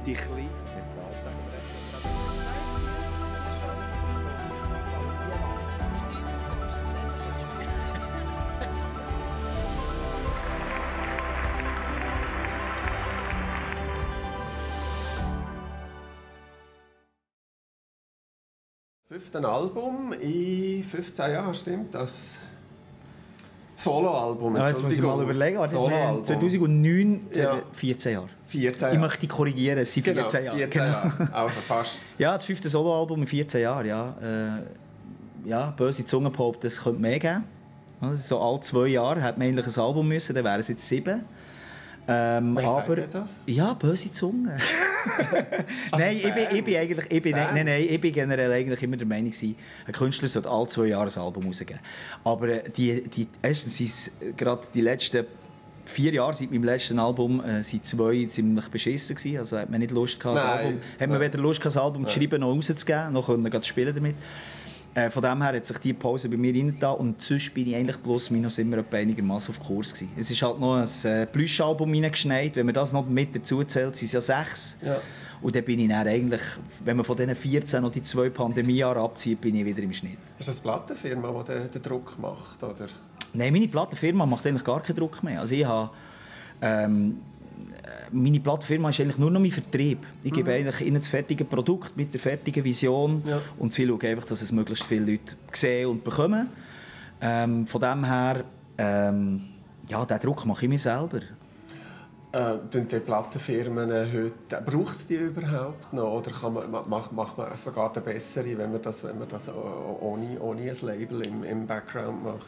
die kleine... Fünftes Album in 15 Jahren, stimmt das? Soloalbum, ja, jetzt muss ich mal überlegen, was 2009, 14 Jahre. 14 Jahre. Ich möchte dich korrigieren, es sind 14 Jahre. 14 Jahre, also fast. Ja, das 5. Soloalbum in 14 Jahren, ja. Ja, böse Zunge behaupten, es könnte mehr geben. So alle 2 Jahre hätte man eigentlich ein Album müssen, dann wären es jetzt 7. Wer aber sagt das? Ja, böse Zunge. Also nein, ich bin generell eigentlich immer der Meinung, ein Künstler sollte alle 2 Jahre ein Album rausgeben. Aber erstens sind es gerade die letzten 4 Jahre seit meinem letzten Album sind 2 ziemlich beschissen gewesen. Also hat man nicht Lust gehabt, weder Lust gehabt, das Album zu schreiben noch rauszugeben, noch können spielen damit. Von dem her hat sich diese Pause bei mir reingetan und sonst bin ich eigentlich plus minus immer einigermaßen auf Kurs gewesen. Es ist halt noch ein Plüschalbum reingeschneit, wenn man das noch mit dazu zählt, sind es ja 6. Ja. Und dann bin ich dann eigentlich, wenn man von diesen 14 noch die 2 Pandemiejahre abzieht, bin ich wieder im Schnitt. Ist das eine Plattenfirma, die den Druck macht, oder? Nein, meine Plattenfirma macht eigentlich gar keinen Druck mehr. Also ich habe... meine Plattform ist eigentlich nur noch mein Vertrieb. Ich gebe eigentlich ihnen das fertige Produkt mit der fertigen Vision und sie schauen einfach, dass es möglichst viele Leute sehen und bekommen. Von dem her, ja, den Druck mache ich mir selber. Die Plattenfirmen heute, braucht es die überhaupt noch? Oder macht man sogar eine bessere, wenn man das ohne ein Label im Background macht?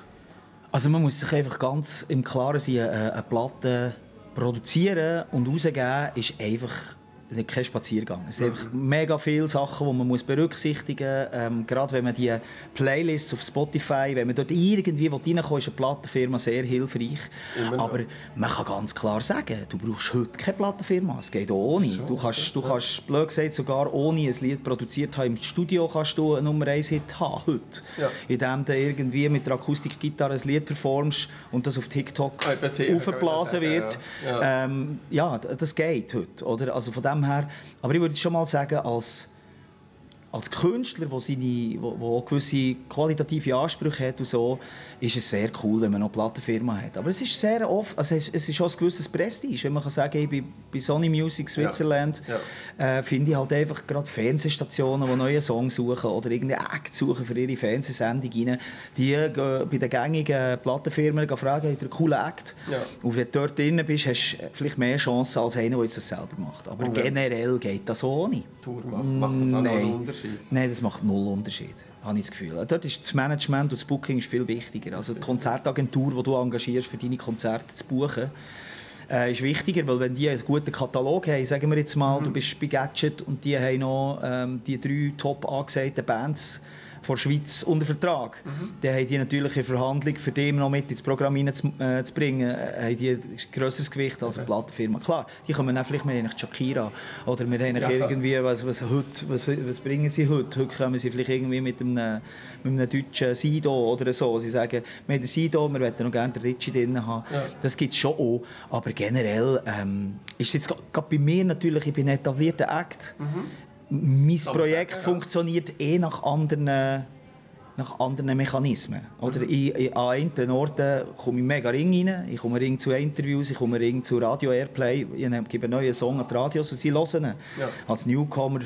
Also man muss sich einfach ganz im Klaren sein, eine Platte produzieren und rausgeben ist einfach kein Spaziergang. Es sind einfach mega viele Sachen, die man berücksichtigen muss. Gerade wenn man die Playlists auf Spotify, wenn man dort irgendwie reinkommt, ist eine Plattenfirma sehr hilfreich. Aber man kann ganz klar sagen, du brauchst heute keine Plattenfirma. Es geht auch ohne. Du kannst, blöd gesagt, sogar ohne ein Lied produziert haben, im Studio kannst du einen Nummer 1 Hit haben, heute. Ja. Indem du irgendwie mit der Akustikgitarre ein Lied performst und das auf TikTok aufgeblasen wird. Ja, das geht heute. Oder? Also von dem her, aber ich würde schon mal sagen, als Künstler, der gewisse qualitative Ansprüche hat und so, ist es sehr cool, wenn man noch eine Plattenfirma hat. Aber es ist sehr oft, also es ist auch ein gewisses Prestige. Wenn man kann sagen, ich bin bei Sony Music Switzerland, finde ich halt einfach gerade Fernsehstationen, die neue Songs suchen oder irgendeinen Act suchen für ihre Fernsehsendung rein, die gehen bei den gängigen Plattenfirmen fragen, habt ihr einen coolen Act? Ja. Und wenn du dort drin bist, hast du vielleicht mehr Chancen als einer, der das selber macht. Aber generell geht das ohne. Tour macht das auch noch einen Unterschied? Nein, das macht null Unterschied, habe ich das Gefühl. Dort ist das Management und das Booking ist viel wichtiger. Also die Konzertagentur, die du engagierst, für deine Konzerte zu buchen, ist wichtiger, weil wenn die einen guten Katalog haben, sagen wir jetzt mal, du bist bei Gadget und die haben noch die 3 top angesagten Bands von der Schweiz unter Vertrag. Dann haben die natürlich eine Verhandlung, für die noch mit ins Programm reinzubringen, haben die ein grösseres Gewicht als eine Plattenfirma. Klar, die kommen dann vielleicht mit Shakira oder wir haben irgendwie, was bringen sie heute? Heute kommen sie vielleicht irgendwie mit einem deutschen Sido oder so. Sie sagen, wir haben den Sido, wir möchten noch gerne den Ritchie drin haben. Ja. Das gibt es schon auch. Aber generell ist es jetzt gerade bei mir natürlich, ich bin ein etablierter Act. Mein Projekt funktioniert nach anderen Mechanismen. Oder an einen Orten komme ich mega Ring rein, ich komme Ring zu Interviews, ich komme Ring zu Radio Airplay, ich gebe einen neuen Song an die Radios und sie hören ihn. Ja. Als Newcomer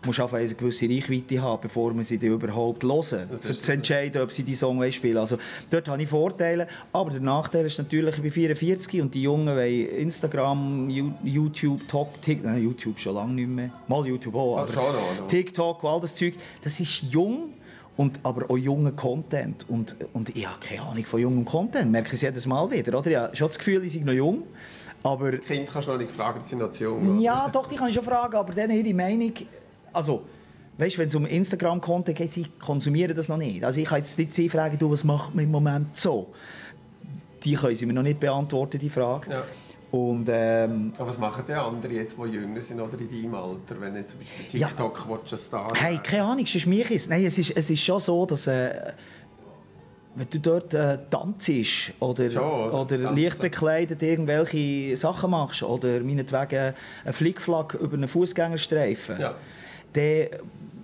musst du eine gewisse Reichweite haben, bevor man sie überhaupt hören, für zu entscheiden, ob sie die Song spielen. Also dort habe ich Vorteile, aber der Nachteil ist natürlich, ich bin 44 und die Jungen wollen Instagram, YouTube, TikTok, YouTube schon lange nicht mehr, mal YouTube auch, aber TikTok und all das Zeug, das ist jung. Aber auch jungen Content. Und ich habe keine Ahnung von jungem Content, merke ich es jedes Mal wieder. Oder? Ich habe schon das Gefühl, ich sei noch jung. Aber Kind kannst du noch nicht fragen, die sind noch zu jung. Ja, doch, die kann ich schon fragen, aber dann ihre Meinung... Also, weißt, wenn es um Instagram-Content geht, sie konsumieren das noch nicht. Also ich kann jetzt nicht sie fragen, du, was macht man im Moment so? Die können sie mir noch nicht beantworten, die Frage. Ja. Und, aber was machen die anderen jetzt, die jünger sind oder in deinem Alter, wenn du zum Beispiel TikTok Star? Hey, keine Ahnung, es ist mich. Nein, es ist schon so, dass wenn du dort tanzt oder leicht bekleidet irgendwelche Sachen machst oder meinetwegen einen Flickflack über einen Fußgängerstreifen, dann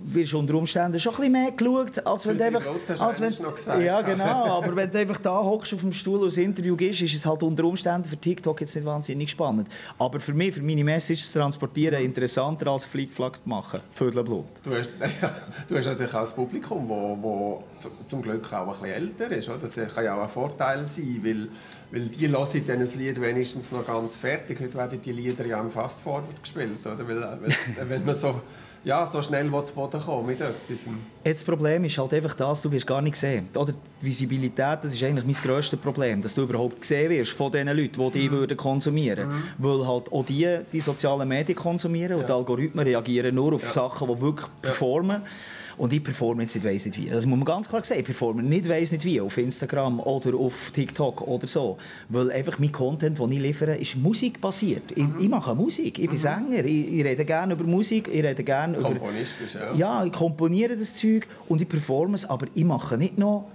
wirst du unter Umständen schon ein bisschen mehr geschaut, als wenn du einfach... Ja, genau, aber wenn du einfach da hockst auf dem Stuhl und ein Interview gibst, ist es halt unter Umständen für TikTok jetzt nicht wahnsinnig spannend. Aber für mich, für meine Message zu transportieren, interessanter als Flickflack zu machen. Viertelblut. Du hast natürlich auch das Publikum, das zum Glück auch ein bisschen älter ist. Oder? Das kann ja auch ein Vorteil sein, weil die hören dann ein Lied wenigstens noch ganz fertig. Heute werden die Lieder ja im Fast Forward gespielt. Oder? Weil wenn man so schnell zu Boden kommen mit etwas. Jetzt das Problem ist halt einfach das, du wirst gar nicht gesehen. Oder die Visibilität, das ist eigentlich mein grösstes Problem, dass du überhaupt gesehen wirst von den Leuten, die dich konsumieren würden. Weil halt auch die sozialen Medien konsumieren und die Algorithmen reagieren nur auf Sachen, die wirklich performen. Und ich performe jetzt nicht weiss nicht wie. Das muss man ganz klar sagen. Ich performe nicht weiss nicht wie auf Instagram oder auf TikTok oder so. Weil einfach mein Content, den ich liefere, ist musikbasiert. Ich mache Musik. Ich bin Sänger. Ich rede gerne über Musik. Ich rede gerne über... Komponistisch, ja. Ja, ich komponiere das Zeug und ich performe es. Aber ich mache nicht noch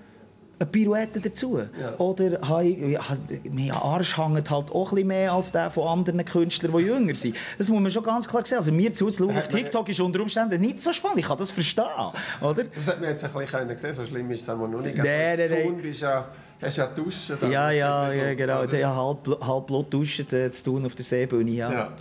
eine Pirouette dazu. Ja. Oder mein Arsch hängt halt auch ein bisschen mehr als der von anderen Künstlern, die jünger sind. Das muss man schon ganz klar sehen. Also mir zuzuschauen auf TikTok ist unter Umständen nicht so spannend. Ich kann das verstehen. Oder? Das hat man jetzt ein bisschen gesehen. So schlimm ist es noch nicht. Nein. Hast ja duschen. Ja, genau. Ja, halb Blut duschen zu tun auf der Seebühne. Ja.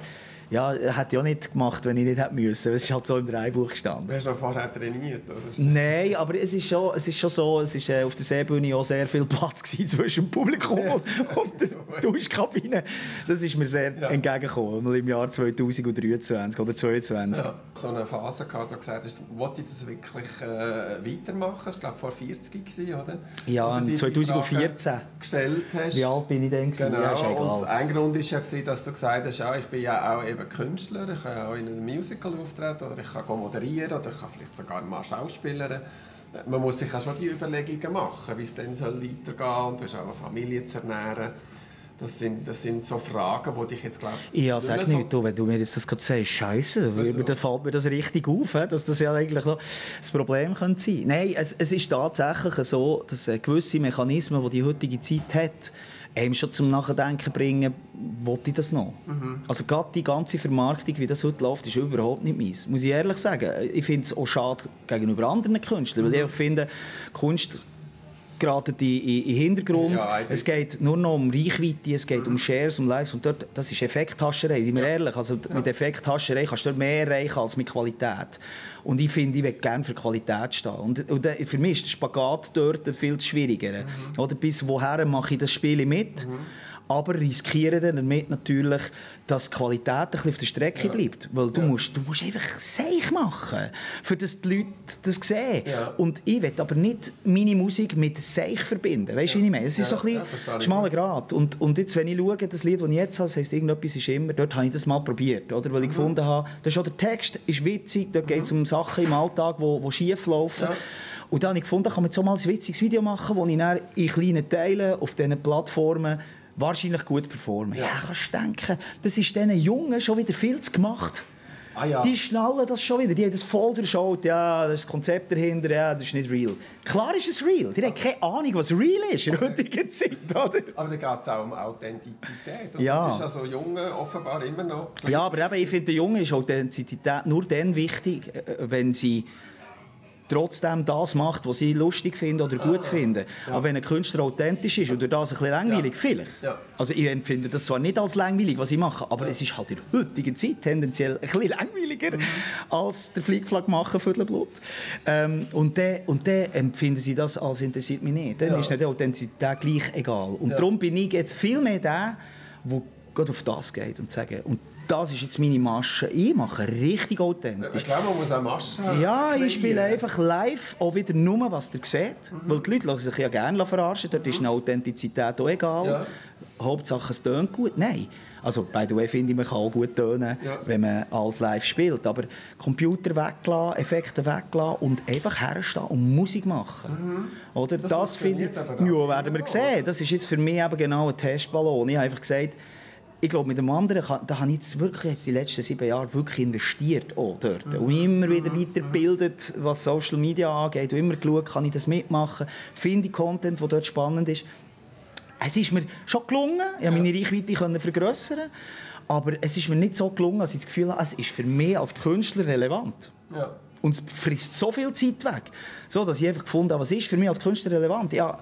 Ja, hätte ich auch nicht gemacht, wenn ich nicht hätte müssen. Es ist halt so im Drehbuch gestanden. Du hast noch vorher trainiert, oder? Nein, aber es ist schon so, es ist auf der Seebühne auch sehr viel Platz zwischen dem Publikum und der Duschkabine. Das ist mir sehr entgegengekommen, im Jahr 2023 oder 2022. Ja. So eine Phase gehabt, wo du gesagt hast, wollte ich das wirklich weitermachen? Das war, glaube ich, vor 40 gewesen, oder? Ja, 2014. Gestellt hast. Wie alt bin ich denn? Genau, ja, ist egal. Und ein Grund war ja, dass du gesagt hast, ich bin ja auch eben Künstler, ich kann auch in einem Musical auftreten oder ich kann moderieren oder ich kann vielleicht sogar mal schauspielern. Man muss sich auch schon die Überlegungen machen, wie es dann weitergehen soll und du hast auch eine Familie zu ernähren. Das sind so Fragen, die dich jetzt, glaube ich... Ja, sag nicht, wenn du mir jetzt das gerade sagst, Scheiße, dann fällt mir das richtig auf, dass das ja eigentlich noch das Problem könnte sein. Nein, es ist tatsächlich so, dass gewisse Mechanismen, die die heutige Zeit hat, einem schon zum Nachdenken bringen, wollte ich das noch? Also gerade die ganze Vermarktung, wie das heute läuft, ist überhaupt nicht meins. Muss ich ehrlich sagen. Ich finde es auch schade gegenüber anderen Künstlern, weil ich finde, Kunst geraten in den Hintergrund. Ja, es geht nur noch um Reichweite, es geht um Shares, um Likes. Und dort, das ist Effekthascherei, sind wir ehrlich. Also mit Effekthascherei kannst du dort mehr erreichen als mit Qualität. Und ich finde, ich will gerne für Qualität stehen. Und für mich ist der Spagat dort viel schwieriger. Oder bis woher mache ich das Spiel mit? Aber riskiere damit natürlich, dass die Qualität ein bisschen auf der Strecke bleibt. Weil du musst einfach Seich machen, für dass die Leute das sehen. Ja. Und ich will aber nicht meine Musik mit Seich verbinden. Weißt du, wie ich meine? Es ist so ein bisschen schmaler Grat. Und jetzt, wenn ich schaue, das Lied, das ich jetzt habe, das heisst «Irgendetwas ist immer», dort habe ich das mal probiert. Oder? Weil ich gefunden habe, das ist auch der Text ist witzig, dort geht es um Sachen im Alltag, die schief laufen. Ja. Und dann habe ich gefunden, kann man so mal ein witziges Video machen, das ich dann in kleinen Teilen auf diesen Plattformen wahrscheinlich gut performen. Ja, kannst du denken, das ist diesen Jungen schon wieder viel zu gemacht. Die schnallen das schon wieder. Die haben das voll durchschaut. Ja, das ist das Konzept dahinter. Ja, das ist nicht real. Klar ist es real. Die haben keine Ahnung, was real ist in der heutigen Zeit. Oder? Aber da geht es auch um Authentizität. Und das ist also Jungen offenbar immer noch... Ja, aber eben, ich finde, der Jungen ist Authentizität nur dann wichtig, wenn sie trotzdem das macht, was sie lustig finden oder gut finden. Ja. Aber wenn ein Künstler authentisch ist oder das ein bisschen langweilig, vielleicht. Ja. Also ich empfinde das zwar nicht als langweilig, was ich mache, aber es ist halt in der heutigen Zeit tendenziell ein bisschen langweiliger als der Flickflack machen für das Blut. Und dann empfinden sie das als interessiert mich nicht. Dann ist nicht die Authentizität gleich egal. Und darum bin ich jetzt viel mehr der, der gerade auf das geht und sagt, das ist jetzt meine Masche. Ich mache richtig authentisch. Ich glaube, man muss auch Masche haben. Ja, ich spiele einfach live auch wieder nur, was ihr seht. Weil die Leute lassen sich ja gerne verarschen. Dort ist eine Authentizität auch egal. Ja. Hauptsache, es tönt gut. Nein. Also, by the way, finde ich, man kann auch gut tönen, wenn man alles live spielt. Aber Computer weglassen, Effekte weglassen und einfach herstehen und Musik machen. Oder? Das finde ich, ja, werden wir sehen. Das ist jetzt für mich eben genau ein Testballon. Ich habe einfach gesagt, ich glaube, mit dem anderen, da habe ich jetzt wirklich die letzten 7 Jahre wirklich investiert auch dort. Und immer wieder weitergebildet, was Social Media angeht. Und immer geschaut, kann ich das mitmachen. Finde ich Content, der dort spannend ist. Es ist mir schon gelungen, ich konnte meine Reichweite vergrössern. Aber es ist mir nicht so gelungen, dass ich das Gefühl habe, es ist für mich als Künstler relevant. Ja. Und es frisst so viel Zeit weg, so dass ich einfach gefunden habe, was ist für mich als Künstler relevant? Ja,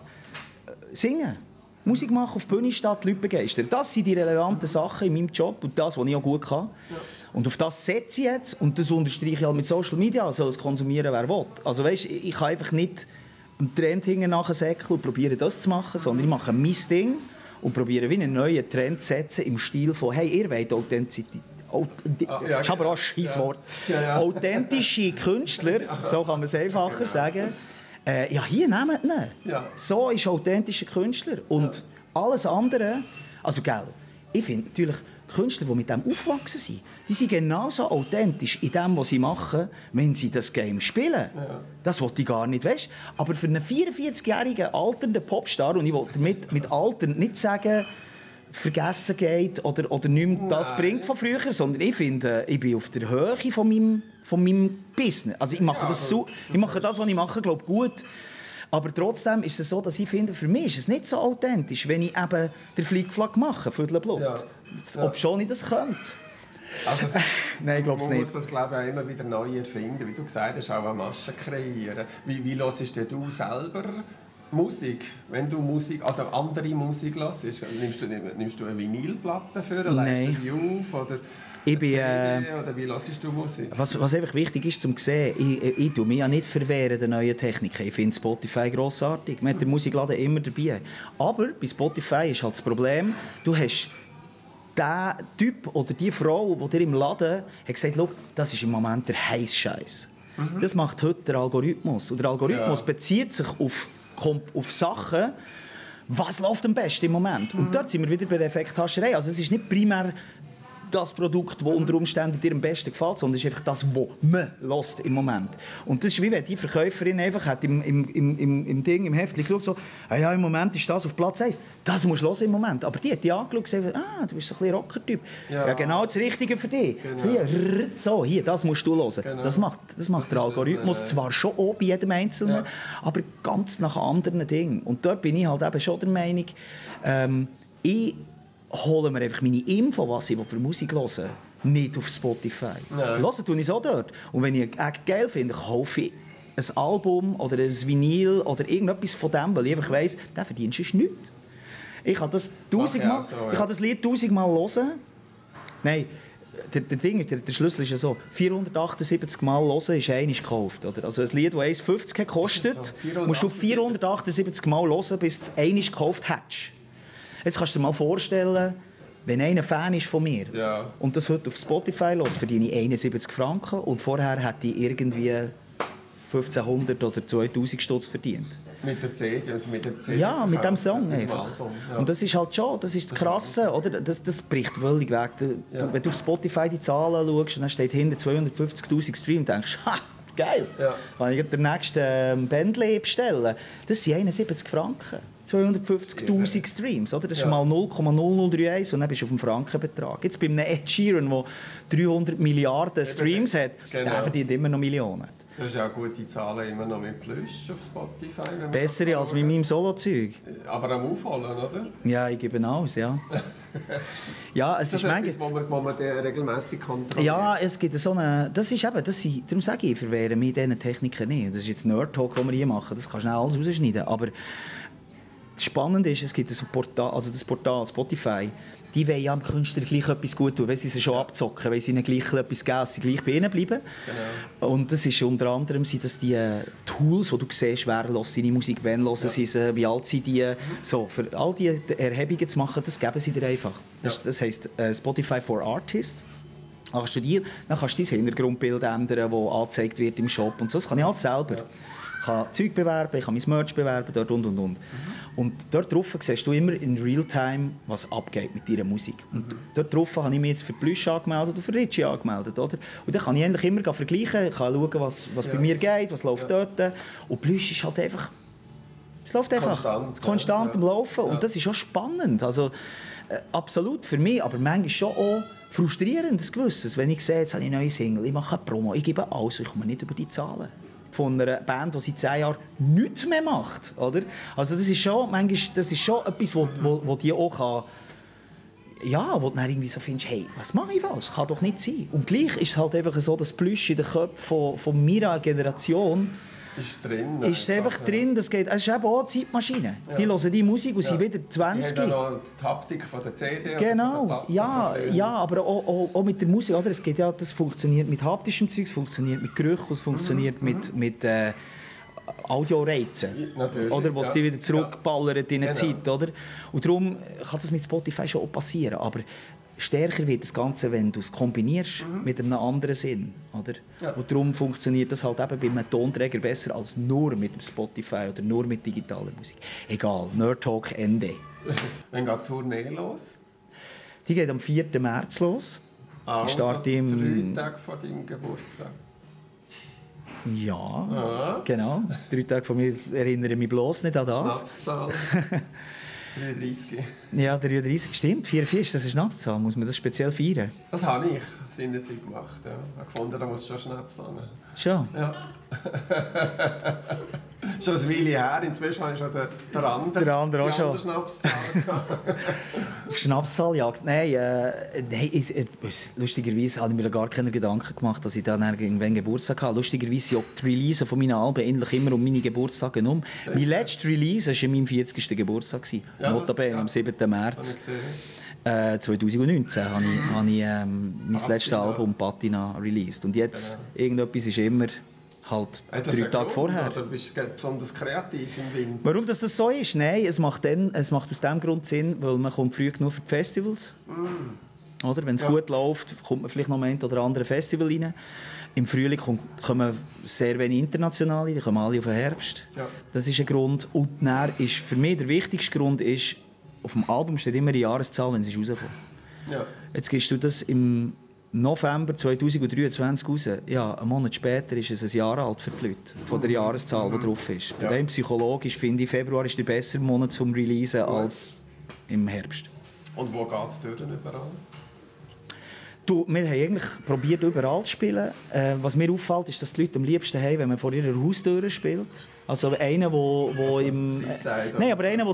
singen, Musik machen, auf der Bühne stehen, die Leute begeistern. Das sind die relevanten Sachen in meinem Job und das, was ich auch gut kann. Ja. Und auf das setze ich jetzt und das unterstreiche ich halt mit Social Media, soll es konsumieren, wer will. Also weißt, ich kann einfach nicht einen Trend hinten nachsäckeln und probiere das zu machen, sondern ich mache mein Ding und probiere wie einen neuen Trend zu setzen im Stil von «Hey, ihr wollt Authentizität». Das ist aber auch ein Scheisswort. Ja. Authentische Künstler, so kann man es einfacher sagen. Ja, hier nehmt ihn. Ja. So ist authentischer Künstler. Und alles andere, also gell, ich finde natürlich, Künstler, die mit dem aufgewachsen sind, die sind genauso authentisch in dem, was sie machen, wenn sie das Game spielen. Ja. Das wollte ich gar nicht, weißt? Aber für einen 44-jährigen alternden Popstar, und ich wollte damit mit Altern nicht sagen, vergessen geht oder nicht mehr das bringt von früher, sondern ich finde, ich bin auf der Höhe von meinem Business. Also ich mache ich mache das, was ich mache, glaube gut. Aber trotzdem ist es so, dass ich finde, für mich ist es nicht so authentisch, wenn ich eben den Flickflack mache, Viertelblut. Ja. Ob schon ich das könnte. Also nein, ich glaube es nicht. Man muss das, glaube ich, auch immer wieder neu erfinden. Wie du gesagt hast, auch eine Masche kreieren. Wie hörst du selber Musik? Wenn du Musik oder andere Musik hörst, nimmst du eine Vinylplatte für, legst du die auf? Oder oder wie hörst du Musik? Was einfach wichtig ist, zum sehen, ich tue mich ja nicht verwehren den neuen Techniken. Ich finde Spotify grossartig. Man hat den Musikladen immer dabei. Aber bei Spotify ist halt das Problem, du hast der Typ oder die Frau, die dir im Laden hat gesagt, das ist im Moment der heiße Scheiß. Das macht heute der Algorithmus. Und der Algorithmus bezieht sich auf Sachen, was läuft am besten im Moment. Und dort sind wir wieder bei der Effekthascherei. Also es ist nicht primär das Produkt, das unter Umständen dir am besten gefällt, sondern es ist einfach das, was man hört im Moment. Und das ist wie wenn die Verkäuferin einfach hat im Heftchen geschaut, so, ja, im Moment ist das auf Platz 1. Das musst du hören im Moment. Aber die hat die angeschaut und gesagt, du bist so ein bisschen Rocker-Typ. Ja, genau das Richtige für dich. Genau. Hier, das musst du hören. Genau. Das macht der Algorithmus zwar schon auch bei jedem Einzelnen, aber ganz nach anderen Dingen. Und dort bin ich halt eben schon der Meinung, ich hole mir einfach meine Info, was ich für Musik höre, nicht auf Spotify. Hören tue ich es auch dort. Und wenn ich einen Act geil finde, kaufe ich ein Album oder ein Vinyl oder irgendetwas von dem, weil ich einfach weiss, der verdient sonst nichts. Ich kann das 1000-mal, ich kann das Lied 1000-mal hören. Nein, der Schlüssel ist ja so, 478 Mal hören ist einmal gekauft. Oder? Also ein Lied, das 1,50 gekostet, musst du 478 Mal hören, bis du es einmal gekauft hättest. Jetzt kannst du dir mal vorstellen, wenn einer Fan ist von mir und das heute auf Spotify hört, verdiene ich 71 Franken und vorher hätte ich irgendwie 1500 oder 2000 Stutz verdient. Mit der CD? Also mit der CD ja, mit dem Song einfach. Und das ist halt schon, das ist das Krasse, oder? Das bricht völlig weg. Wenn du auf Spotify die Zahlen schaust, dann steht hinter 250'000 Streams, denkst du, ha, geil, kann ich den nächsten Bentley bestellen. Das sind 71 Franken. 250'000 Streams, oder? Das ist mal 0,0031 und dann bist du auf dem Frankenbetrag. Jetzt bei einem Ed Sheeran, der 300 Milliarden Streams hat, der verdient immer noch Millionen. Das ist ja gute Zahlen immer noch mit Plus auf Spotify. Bessere als mit meinem Solo-Zeug. Aber am Aufholen, oder? Ja, ich gebe alles, ja. Ja, es ist etwas, wo man regelmässig kontrolliert. Ja, es gibt so eine... darum sage ich verwehre mich diesen Techniken nicht. Das ist jetzt Nerd-Talk, den wir hier machen. Das kannst du alles rausschneiden. Aber das Spannende ist, es gibt ein Portal, also das Portal Spotify, die wollen ja dem Künstler gleich etwas gut tun, wenn sie schon abzocken, wenn sie ihnen gleich etwas geben, sie gleich bei ihnen bleiben. Genau. Und das ist unter anderem sind das die Tools, wo du siehst, wer hört deine Musik, wann hören sie sie, wie alt sind die. So, für all diese Erhebungen zu machen, das geben sie dir einfach. Das heisst Spotify for Artists. Dann kannst du dein Hintergrundbild ändern, das angezeigt wird im Shop und so. Das kann ich alles selber. Ich kann Zeug bewerben, ich kann mein Merch bewerben, dort und. Und dort drauf siehst du immer in Realtime, was abgeht mit deiner Musik. Und dort drauf habe ich mich jetzt für Plüsch angemeldet und für Ritchie angemeldet. Oder? Und dann kann ich eigentlich immer vergleichen, ich kann schauen, was bei mir geht, was läuft dort. Und Plüsch ist halt einfach... Es läuft einfach konstant am Laufen. Und das ist auch spannend. Also, absolut, für mich, aber manchmal schon auch frustrierend, das Gewisses. Wenn ich sehe, jetzt habe ich eine neue Single, ich mache eine Promo, ich gebe alles, ich komme nicht über die Zahlen. Von einer Band, die seit 10 Jahren nichts mehr macht. Oder? Also das ist schon, manchmal, das ist schon etwas, wo die auch kann, ja, wo du dann irgendwie so findest, hey, was mache ich falsch? Das kann doch nicht sein. Und gleich ist es halt einfach so, dass Plüsch in den Köpfen von meiner Generation ist drin. Ist einfach drin, das geht. Es ist eben auch eine Zeitmaschine. Ja. Die hören die Musik und sind wieder 20. Die haben auch die Haptik von der CD. Genau, oder von der ja, aber auch mit der Musik. Oder? Es geht ja, das funktioniert mit haptischem Zeug, es funktioniert mit Gerüchen, es funktioniert mit Audioreizen. Oder was die wieder zurückballern in eine Zeit. Oder? Und darum kann das mit Spotify schon auch passieren. Aber stärker wird das Ganze, wenn du es kombinierst mit einem anderen Sinn. Oder? Ja. Und darum funktioniert das halt eben bei einem Tonträger besser als nur mit dem Spotify oder nur mit digitaler Musik. Egal, Nerd Talk Ende. Wann geht die Tournee los? Die geht am 4. März los. Also 3 Tage vor deinem Geburtstag? Ja, genau. 3 Tage von mir erinnere mich bloß nicht an das. Schnapszahl. 33. Ja, 33, stimmt. 44, das ist Schnapszahl. Muss man das speziell feiern? Das habe ich seinerzeit gemacht. Ja. Ich habe gefunden, da muss schon Schnaps haben. Schon? Ja. Schon eine Weile her. Inzwischen habe ich schon den anderen auch schon. Schnapszahl gehabt. Schnapszahljagd? Nein, lustigerweise habe ich mir gar keine Gedanken gemacht, dass ich dann irgendwann Geburtstag habe. Lustigerweise sind auch die Releasen von meinen Alben endlich immer um meine Geburtstage herum. Mein letzter Release war mein 40. Geburtstag. Ja, Notabene, am 7. März 2019 habe ich mein letztes Album «Patina» released. Und jetzt, irgendetwas ist immer halt 3 Tage vorher. Oder bist du besonders kreativ im Winter? Warum das so ist? Nein, es macht aus dem Grund Sinn, weil man kommt früh genug für die Festivals. Oder? Wenn es gut läuft, kommt man vielleicht noch ein oder andere Festival rein. Im Frühling kommen sehr wenig internationale, die kommen alle auf den Herbst. Ja. Das ist ein Grund. Und dann ist für mich der wichtigste Grund ist, auf dem Album steht immer eine Jahreszahl, wenn es rauskommt. Ja. Jetzt gibst du das im November 2023 raus. Ja, einen Monat später ist es ein Jahr alt für die Leute, von der Jahreszahl, die drauf ist. Ja. Rein psychologisch finde ich, Februar ist der bessere Monat zum Releasen als im Herbst. Und wo geht es durch überall? Du, wir haben eigentlich probiert, überall zu spielen. Was mir auffällt, ist, dass die Leute am liebsten haben, wenn man vor ihrer Haustür spielt. Also einer, der in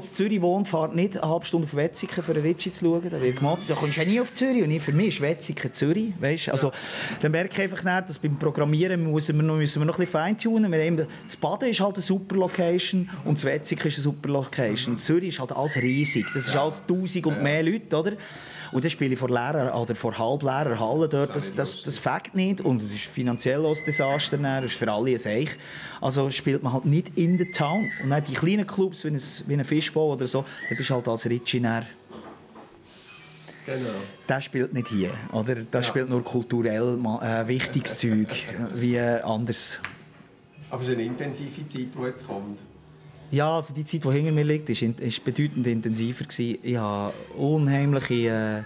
Zürich wohnt, fährt nicht eine halbe Stunde auf Wetzikon für einen Ritchie zu schauen. Da wird gemotzt, da kommst du ja nie auf Zürich. Und für mich ist Wetzikon Zürich. Weißt? Also, dann merke ich einfach nicht, dass beim Programmieren müssen wir noch ein bisschen feintunen. Das Baden ist halt eine super Location und das Wetzikon ist eine super Location. Zürich ist halt alles riesig. Das ist alles 1000 und mehr Leute, oder? Und dann spiele ich vor leeren oder vor halbleeren Hallen dort. Das fängt nicht. Und es ist finanziell ein Desaster. Das ist für alle ein Eich. Also spielt man halt nicht in der Town. Und dann die kleinen Clubs, wie ein Fischbau oder so, da bist du halt als Ritchie näher. Genau. Der spielt nicht hier. Oder? Der spielt nur kulturell wichtiges Zeug, wie anders. Aber es ist eine intensive Zeit, die jetzt kommt. Ja, also die Zeit, die hinter mir liegt, ist bedeutend intensiver gewesen. Ich hatte unheimliche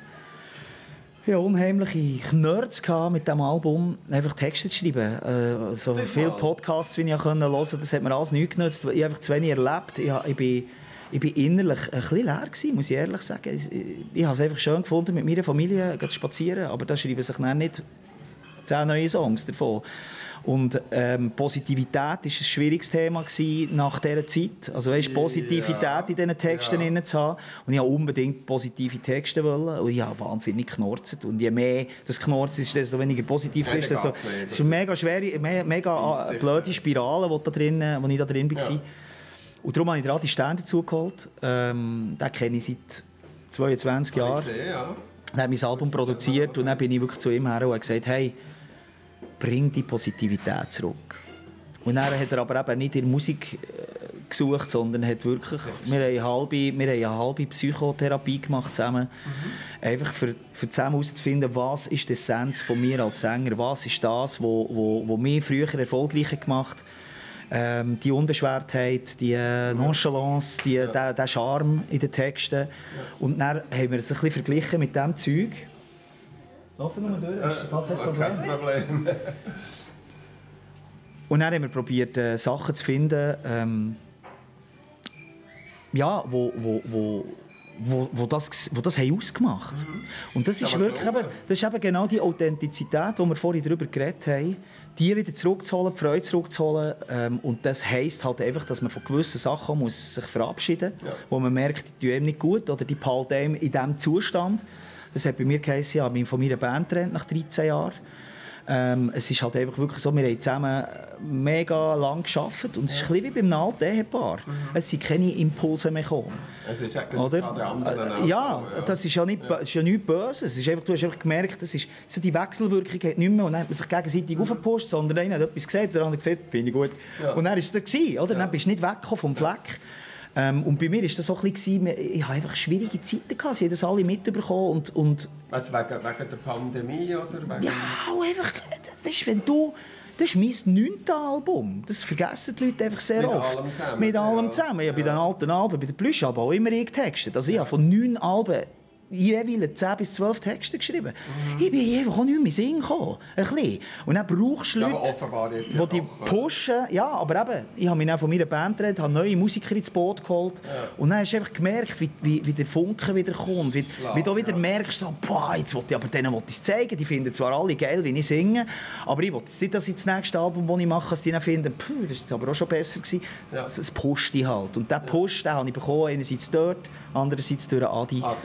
Nerds mit diesem Album, einfach Texte zu schreiben. So viele Podcasts, wie ich hören konnte, das hat mir alles nichts genutzt. Ich habe einfach zu wenig erlebt. Ich bin innerlich ein bisschen leer gewesen, muss ich ehrlich sagen. Ich habe es einfach schön gefunden, mit meiner Familie zu spazieren, aber da schreiben sich dann nicht 10 neue Songs davon. Und Positivität war ein schwieriges Thema nach dieser Zeit. Also weißt, Positivität in diesen Texten zu haben. Und ich wollte unbedingt positive Texte wollen. Und ich habe wahnsinnig geknorzt. Und je mehr das Knorzen ist, desto weniger positiv ist. Es ist eine mega schwere, mega blöde Spirale, wo ich da drin war. Ja. Und darum habe ich die Sterne dazu geholt. Den kenne ich seit 22 Jahren. Er hat mein Album produziert und dann bin ich wirklich zu ihm her und habe gesagt, hey, bring die Positivität zurück. Und dann hat er aber eben nicht in Musik gesucht, sondern hat wirklich, wir haben eine halbe Psychotherapie gemacht zusammen. Einfach für zusammen herauszufinden, was ist die Essenz von mir als Sänger, was ist das, was mich früher erfolgreicher gemacht hat. Die Unbeschwertheit, die Nonchalance, der Charme in den Texten. Ja. Und dann haben wir es ein bisschen verglichen mit dem Zeug. Laufen wir durch, kein Problem. Und dann haben wir probiert, Sachen zu finden, wo wo das haben ausgemacht haben. Und das ist wirklich das ist eben genau die Authentizität, die wir vorhin darüber geredet haben, die wieder zurückzuholen, die Freude zurückzuholen. Und das heisst halt einfach, dass man von gewissen Sachen muss sich verabschieden muss, wo man merkt, die tun einem nicht gut oder die behalten einem in diesem Zustand. Das hat bei mir geheißen, ja, ich bin von meiner Band getrennt nach 13 Jahren. Es ist halt einfach wirklich so, wir haben zusammen mega lang gearbeitet und es ist ein bisschen wie beim alten Ehepaar. Es sind keine Impulse mehr gekommen. Es ist oder? Ja, das ist ja nichts Böses. Es ist einfach, du hast einfach gemerkt, das ist so die Wechselwirkung hat nicht mehr und dann hat man sich gegenseitig aufgepusht, sondern einer hat etwas gesagt, der andere gesagt, finde ich gut. Ja. Und dann war es da gewesen, oder? Dann bist du nicht weggekommen vom Fleck. Und bei mir war das so ein bisschen, ich hatte einfach schwierige Zeiten gehabt, sie haben das alle mitbekommen und also wegen der Pandemie oder wegen... Ja, einfach, weißt, wenn du... Das ist mein 9. Album. Das vergessen die Leute einfach sehr oft. Mit allem zusammen. Ja. Bei den alten Alben, bei den Plüsch-Alben auch immer getextet. Also ich habe von 9 Alben jeweils 10 bis 12 Texte geschrieben. Ich bin einfach auch nicht mehr in den Sinn gekommen. Ein bisschen. Und dann brauchst du Leute, die dich pushen. Ja, aber eben, ich habe mich dann von meiner Band geredet, habe neue Musiker ins Boot geholt. Ja. Und dann hast du einfach gemerkt, wie der Funke wieder kommt. Wie du wieder merkst, so, boah, jetzt will ich aber denen es zeigen. Die finden zwar alle geil, wie ich singe, aber ich will jetzt nicht, dass ich das nächste Album, das ich mache, dass die dann finden, das ist jetzt aber auch schon besser gewesen. Ja. Das pusht die halt. Und diesen Push, den habe ich bekommen, einerseits dort, andererseits durch Adi. Ja.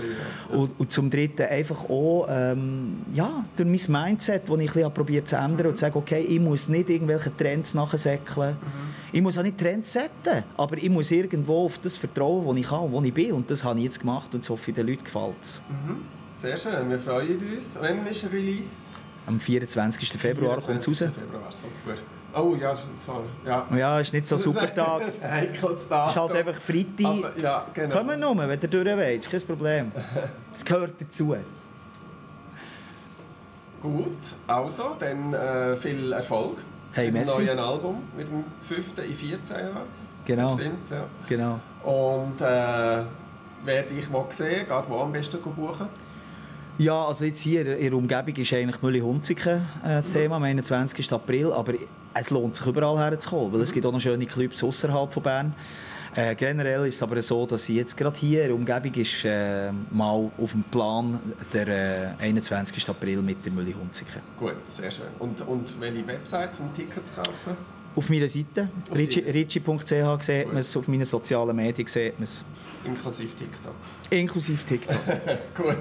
Und zum Dritten einfach auch durch mein Mindset, das ich ein probiert zu ändern und zu sagen, okay, ich muss nicht irgendwelche Trends nachsäckeln. Ich muss auch nicht Trends setzen, aber ich muss irgendwo auf das vertrauen, wo ich kann und wo ich bin. Und das habe ich jetzt gemacht und ich hoffe, den Leuten gefällt es. Sehr schön, wir freuen uns. Wann ist ein Release? Am 24. Februar kommt es raus. Februar, super. Oh ja, das ist zwar... Ja, ist nicht so ein super Tag. Das ist ein heikles Datum. Es ist halt einfach Freitag. Ja, genau. Kommen nur, wenn ihr durch wollt, ist kein Problem. Das gehört dazu. Gut, also, dann viel Erfolg mit dem neuen Album, mit dem 5. in 14 Jahren. Genau. Das stimmt, ja. Genau. Und wer dich mal sehen, geht wo am besten buchen? Ja, also jetzt hier in der Umgebung ist eigentlich Mühle-Hunziken das Thema, am 21. April, aber es lohnt sich überall herzukommen, weil es gibt auch noch schöne Clubs außerhalb von Bern. Generell ist es aber so, dass jetzt gerade hier in der Umgebung ist mal auf dem Plan der 21. April mit der Mühle-Hunziken. Gut, sehr schön. Und welche Websites, um Tickets zu kaufen? Auf meiner Seite, ritchie.ch, sieht man es, auf meinen sozialen Medien sieht man es. Inklusive TikTok? Inklusive TikTok. Gut.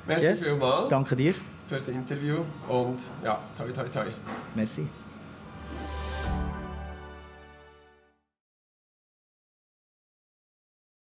Merci vielmals. Danke dir. Für das Interview und ja, toi toi toi. Merci.